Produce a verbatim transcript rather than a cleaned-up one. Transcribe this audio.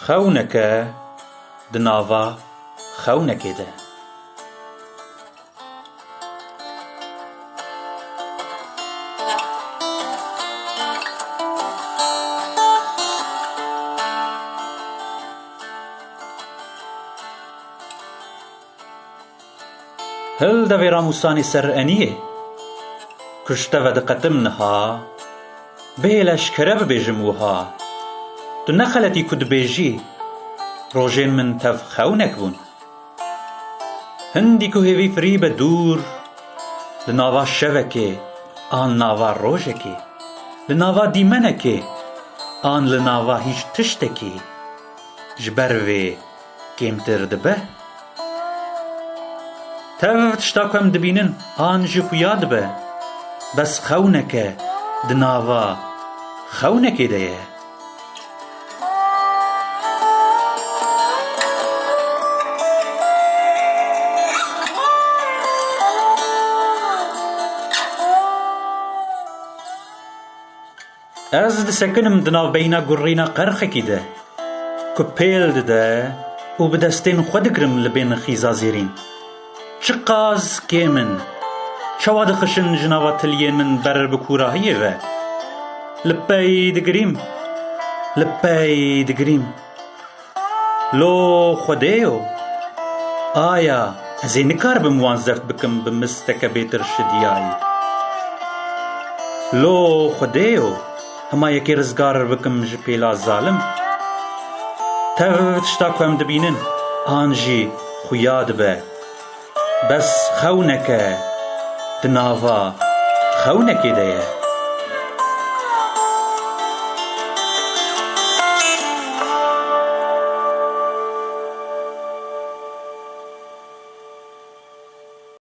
Xewneke di nava xewnekê de. Hil devê ramûsanê ser eniyê. Ku ji te ve diqetim niha, bihêle ji kere bibêjim wiha. Tu nexeletî ku dibêjî, rojên min tev xewnek bûn. Hindî ku hêvî firî be dûr, li nava şevekê an nava rojekê, li nava dîmenekê an li nava hîç tiştekî, ji ber vê kêmtir dibe. Tev tişta ku em dibînin an jî xuya dibe. Bes xewneke di nava xewnekê de ye. Ez disekinim di navbeyna gurîna qerxekî de, ku pêl dide û bi destên xwe digirim li bên xîza zêrîn. Çiqas kêm in, çawa dixişin ji nava tiliyên min ber bi kûrahiyê ve. Li pey digirîm, li pey digirîm. Lo Xwedêyo, aya ez ê nikaribim wan zeft bikim bi misteke bêtir şidiyayî. Lo Xwedêyo, hema yekê rizgar bikim ji pêla zalim. Tev tişta ku em dibînin, an jî xuya dibe. Bes xewneke di nava xewnekê de ye.